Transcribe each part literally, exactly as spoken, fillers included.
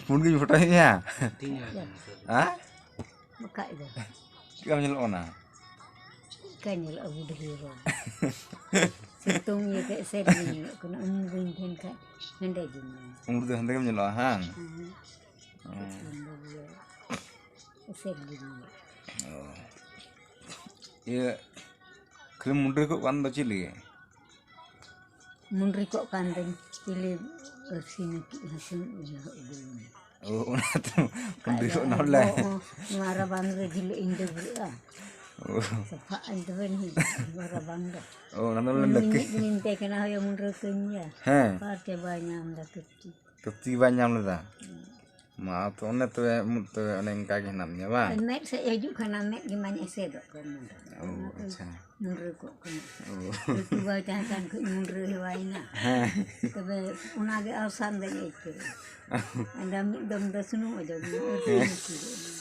ᱯᱩᱸᱰ ᱜᱤᱧ ᱯᱷᱳᱴᱳᱭᱮᱫ ᱢᱮᱭᱟ? ᱦᱮᱸ? ᱵᱟᱠᱷᱟᱡ ᱫᱚ᱾ ᱪᱮᱫ ᱞᱮᱠᱟᱢ ᱧᱮᱞᱚᱜ ᱠᱟᱱᱟ? ᱪᱮᱫ ᱞᱮᱠᱟ ᱧᱮᱞᱚᱜᱼᱟ ᱵᱩᱰᱷᱤ ᱦᱚᱲ? ᱥᱤᱛᱩᱝ ᱤᱭᱟᱹᱛᱮ ᱮᱥᱮᱫ ᱜᱤᱧ ᱧᱮᱞᱚᱜ ᱠᱟᱱᱟ᱾ ᱩᱢᱩᱞ ᱨᱤᱧ ᱛᱟᱦᱮᱱ ᱠᱷᱟᱡ ᱦᱮᱸᱫᱮ ᱜᱤᱧ ᱧᱮᱞᱚᱜᱼᱟ᱾ ᱩᱢᱩᱞ ᱨᱮᱫᱚ ᱦᱮᱸᱫᱮ ᱜᱮᱢ ᱧᱮᱞᱚᱜᱼᱟ, ᱦᱟᱝ? ᱦᱮᱸ᱾ ᱚ᱾ ᱥᱤᱛᱩᱝ ᱫᱚ ᱵᱚᱞᱮ ᱮᱥᱮᱫ ᱜᱤᱧ ᱧᱮᱞᱚᱜᱼᱟ᱾ ᱚ᱾ ᱤᱭᱟᱹ, ᱠᱷᱟᱹᱞᱤ ᱢᱩᱰᱨᱤ ᱠᱚᱜ ᱠᱟᱱ ᱫᱚ ᱪᱮᱫ ᱞᱟᱹᱜᱤᱫ? ᱢᱩᱰᱨᱤ ᱠᱚᱜ ᱠᱟᱱ ᱫᱚᱧ ᱪᱤᱞᱤ ᱟᱹᱨᱥᱤ ᱱᱟᱹᱠᱤᱡ ᱦᱟᱹᱥᱩᱧ ᱩᱭᱦᱟᱹᱨ ᱟᱹᱜᱩᱭᱟ᱾ ᱚ, ᱚᱱᱟ ᱛᱚ ᱢᱩᱰᱨᱤ ᱠᱚᱜ ᱱᱚᱰᱮ᱾ ᱱᱚᱣᱟ ᱨᱟᱵᱟᱝ ᱨᱮ ᱡᱷᱤᱞᱟᱹᱜ ᱤᱧ ᱰᱟᱹᱵᱽᱨᱟᱹᱜᱼᱟ᱾ ᱚ᱾ ᱥᱟᱯᱷᱟᱜ ᱟᱹᱧ ᱛᱚᱵᱮ ᱱᱤᱭᱟᱹ ᱨᱟᱵᱟᱝ ᱫᱚ᱾ ᱚ, ᱚᱱᱟ ᱫᱚ ᱵᱚᱞᱮ ᱱᱟᱹᱠᱤᱡ᱾ ᱢᱤᱫ ᱫᱤᱱ ᱛᱮ ᱠᱟᱱᱟ ᱦᱩᱭᱩᱜ ᱢᱩᱰᱨᱤ ᱠᱟᱹᱧ ᱜᱮᱭᱟ᱾ ᱦᱮᱸ᱾ ᱚᱠᱟ ᱪᱮ ᱵᱟᱭ ᱧᱟᱢ ᱮᱫᱟ ᱛᱚ᱾ ᱛᱚ ᱛᱤ ᱵᱟᱭ ᱧᱟᱢ ᱞᱮᱫᱟ? ᱦᱩᱸ᱾ ᱢᱟ, ᱛᱚ ᱚᱱᱮ ᱛᱚᱵᱮ, ᱢᱩ-, ᱛᱚᱵᱮ ᱚᱱᱮ ᱚᱱᱠᱟ ᱜᱮ ᱦᱮᱱᱟᱜ ᱢᱮᱭᱟ, ᱵᱟᱝ? ᱢᱮᱫ ᱥᱮᱫ ᱦᱤᱡᱩᱜ ᱠᱟᱱᱟ, ᱢᱮᱫ ᱜᱮ ᱢᱟᱧ ᱮᱥᱮᱫᱚᱜ ᱠᱟᱱᱟ᱾ ᱚ, ᱟᱪᱪᱷᱟ᱾ ᱢᱩᱰᱨᱟᱹ ᱠᱚᱜ ᱠᱟᱱᱟ᱾ ᱚ᱾ ᱞᱟᱹᱴᱩ ᱵᱟᱭ ᱛᱟᱦᱮᱸ ᱠᱟᱱ ᱠᱷᱚᱡ ᱢᱩᱰᱨᱟᱹ ᱦᱮᱣᱟᱭᱮᱱᱟ᱾ ᱦᱮᱸ᱾ ᱛᱚᱵᱮ ᱚᱱᱟᱜᱮ ᱟᱣᱥᱟᱱ ᱫᱚᱧ ᱟᱹᱭᱠᱟᱹᱣᱟ᱾ ᱟᱫᱚ ᱢᱤᱫ ᱫᱚᱢ ᱫᱚ ᱥᱩᱱᱩᱢ ᱚᱡᱚᱜ ᱢᱮ, ᱟᱹᱰᱤ ᱦᱮᱸ᱾ ᱢᱩᱥᱠᱤᱞᱚᱜ ᱢᱮ᱾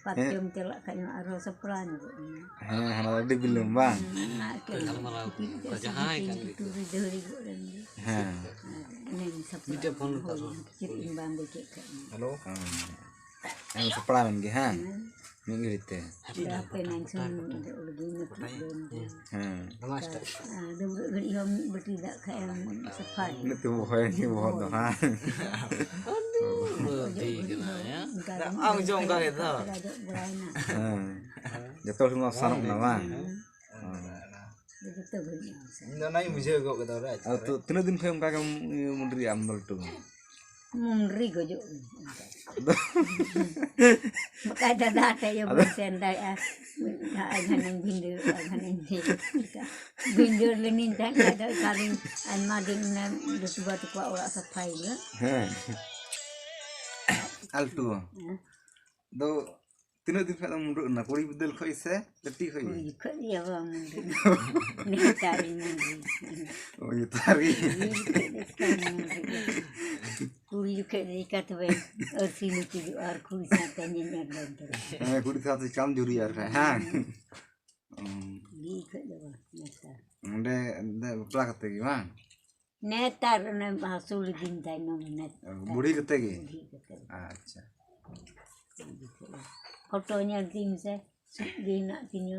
ᱯᱟᱨᱠᱚᱢ ᱪᱟᱞᱟᱜ ᱠᱷᱟᱡ ᱢᱟ ᱟᱨᱦᱚᱸ ᱥᱟᱯᱲᱟᱣ ᱧᱚᱜᱚᱜ ᱢᱮ᱾ ᱦᱮᱸ, ᱦᱟᱱᱟ ᱫᱚ ᱟᱹᱰᱤ ᱵᱤᱞᱚᱢ, ᱵᱟᱝ? ᱦᱮᱸ, ᱚᱱᱟ ᱮᱠᱮᱱ ᱜᱟᱞᱢᱟᱨᱟᱣ ᱜᱤᱛᱤᱡ ᱠᱚ ᱠᱟᱛᱮ ᱡᱟᱦᱟᱸᱭ ᱥᱩᱫᱷᱩ ᱠᱟᱱ ᱜᱮ᱾ ᱞᱩᱛᱩᱨ ᱨᱮ ᱫᱟᱹᱦᱲᱤ ᱜᱚᱫ ᱮᱱ ᱜᱮ᱾ ᱦᱮᱸ᱾ ᱟᱨ ᱮᱱᱮᱡ ᱥᱟᱯᱲᱟᱣ ᱢᱤᱫᱴᱮᱡ ᱯᱷᱳᱱ ᱦᱩᱭ ᱞᱮᱠᱟ ᱮᱱᱟ᱾ ᱪᱮᱫ ᱤᱧ ᱵᱟᱝ ᱵᱩᱡᱷᱟᱹᱜ ᱠᱷᱟᱡ ᱢᱟ᱾ ᱦᱮᱞᱳ᱾ ᱦᱮᱸ᱾ ᱮᱢ ᱥᱟᱯᱲᱟᱣ ᱮᱱ ᱜᱮ, ᱦᱮᱸ? ᱦᱮᱸ᱾ ᱢᱤᱫ ᱜᱷᱟᱹᱲᱤᱡ ᱛᱮ᱾ ᱦᱟᱯᱮ ᱱᱟᱧ ᱥᱩᱱᱩᱢ ᱚᱡᱚᱜ ᱞᱮᱜᱮ, ᱱᱟᱹᱠᱤᱡ ᱫᱚ᱾ ᱦᱮᱸ᱾ ᱟᱨ ᱰᱟᱹᱵᱽᱨᱟᱹᱜ ᱜᱷᱟᱹᱲᱤᱡ ᱦᱚᱸ ᱢᱤᱫ ᱵᱟᱹᱴᱤ ᱫᱟᱜ ᱠᱷᱟᱡ ᱮᱢ ᱥᱟᱯᱷᱟᱭᱟ᱾ ᱤᱱᱟᱹᱜ ᱛᱮ ᱵᱚᱦᱚᱭ ᱜᱮ ᱵᱚᱦᱚᱜ ᱫᱚ, ᱦᱮᱸ᱾ ᱟᱹᱰᱤ ᱵᱟᱹᱲᱛᱤ ᱠᱟᱱᱟ, ᱦᱮᱸ? ᱚᱱᱠᱟ ᱜᱮ ᱟᱢ ᱦᱚᱸ ᱚᱱᱠᱟ ᱜᱮ ᱛᱚ? ᱚᱡᱚᱜ ᱵᱟᱲᱟᱭᱮᱱᱟ᱾ ᱦᱮᱸ᱾ ᱡᱚᱛᱚ ᱦᱚᱲ ᱢᱟ ᱥᱟᱱᱚᱜ ᱠᱟᱱᱟ, ᱵᱟᱝ? ᱦᱮᱸ᱾ ᱦᱮᱸ᱾ ᱡᱚᱛᱚ ᱜᱷᱟᱹᱲᱤᱡ ᱮᱢ ᱥᱟᱱᱚᱜ᱾ ᱤᱧ ᱫᱚ ᱚᱱᱟᱧ ᱵᱩᱡᱷᱟᱹᱣ ᱜᱚᱫ ᱠᱮᱫᱟ, ᱵᱟᱲᱟᱭ ᱟᱫᱚ ᱛᱚ, ᱛᱤᱱᱟᱹᱜ ᱫᱤᱱ ᱠᱷᱚᱱ ᱚᱱᱠᱟ ᱜᱮᱢ ᱢᱩᱰᱨᱤᱭᱟ ᱟᱢ ᱫᱚ ᱞᱟᱹᱴᱩ? ᱢᱩᱰᱨᱤ ᱜᱚᱡᱚᱜ ᱟᱹᱧ ᱚᱱᱠᱟ᱾ ᱟᱫᱚ ᱵᱟᱠᱷᱟᱡ ᱫᱟᱫᱟ ᱴᱷᱮᱡ ᱦᱚᱸ ᱟᱫᱚ ᱵᱟᱹᱧ ᱥᱮᱱ ᱫᱟᱲᱮᱭᱟᱜᱼᱟ᱾ ᱟᱡ ᱜᱷᱟᱱᱮᱧ ᱵᱷᱤᱸᱫᱟᱹᱲᱚᱜᱼᱟ, ᱜᱷᱟᱱᱮᱧ ᱵᱷᱤᱸᱫᱟᱹᱲ᱾ ᱵᱷᱤᱸᱫᱟᱹᱲ ᱞᱮᱱᱤᱧ ᱛᱟᱦᱮᱸᱫ, ᱟᱫᱚ ᱮᱠᱟᱞᱤᱧ ᱟᱭᱢᱟ ᱫᱤᱱ ᱚᱱᱟ ᱞᱟᱹᱴᱩ ᱵᱟ ᱛᱟᱠᱚᱣᱟᱜ ᱚᱲᱟᱜ ᱥᱟᱯᱷᱟᱭ ᱜᱮ᱾ ᱦᱮᱸ᱾ ᱟᱞᱴᱩ᱾ ᱦᱮᱸ᱾ ᱫᱚ ᱛᱤᱱᱟᱹᱜ ᱫᱤᱱ ᱠᱷᱚᱱ ᱫᱚᱢ ᱢᱩᱰᱨᱟᱹᱜ ᱠᱟᱱᱟ? ᱠᱩᱲᱤ ᱵᱤᱫᱟᱹᱞ ᱠᱷᱚᱱ ᱥᱮ ᱠᱟᱹᱴᱤᱡ ᱠᱷᱚᱱ ᱜᱮ? ᱠᱩᱲᱤ ᱡᱚᱠᱷᱚᱡ ᱜᱮ ᱵᱟᱵᱟ ᱢᱩᱰᱨᱟᱹ᱾ ᱱᱮᱛᱟᱨᱤᱧ ᱢᱩᱰᱨᱟᱹ᱾ ᱳᱭ, ᱱᱮᱛᱟᱨ ᱜᱮ᱾ ᱠᱩᱲᱤ ᱡᱚᱠᱷᱚᱡ ᱫᱚ ᱪᱤᱠᱟᱹ ᱛᱚᱵᱮ ᱟᱹᱨᱥᱤ ᱞᱩᱪᱩᱡᱚᱜᱼᱟ ᱟᱨ ᱠᱩᱲᱤ ᱥᱟᱶᱛᱮ ᱧᱮᱧᱮᱞ ᱫᱚ ᱚᱱᱛᱮ ᱨᱮ᱾ ᱦᱮᱸ, ᱠᱩᱲᱤ ᱥᱟᱶᱛᱮ ᱪᱤᱠᱟᱢ ᱡᱩᱨᱤᱭᱟ ᱟᱨ ᱠᱷᱟᱡ, ᱦᱮᱸ? ᱦᱩᱸ᱾ ᱠᱩᱲᱤ ᱡᱚᱠᱷᱚᱡ ᱫᱚ ᱵᱟᱝ, ᱱᱮᱛᱟᱨ᱾ ᱚᱸᱰᱮ, ᱚᱸᱰᱮ ᱵᱟᱯᱞᱟ ᱠᱟᱛᱮ ᱜᱮ ᱵᱟᱝ? ᱱᱮᱛᱟᱨ ᱚᱱᱮ ᱦᱟᱹᱥᱩ ᱞᱤᱫᱤᱧ ᱛᱟᱭᱱᱚᱢ ᱱᱮᱛᱟᱨ᱾ ᱵᱩᱲᱦᱤ ᱠᱟᱛᱮ ᱜᱮ? ᱵᱩᱲᱦᱤ ᱠᱟᱛᱮ᱾ ᱟᱪᱪᱷᱟ᱾ ᱯᱷᱳᱴᱳ ᱧᱮᱞ ᱛᱤᱧ ᱥᱮ, ᱥᱩᱫ ᱜᱮ ᱦᱮᱱᱟᱜ ᱛᱤᱧᱟᱹ᱾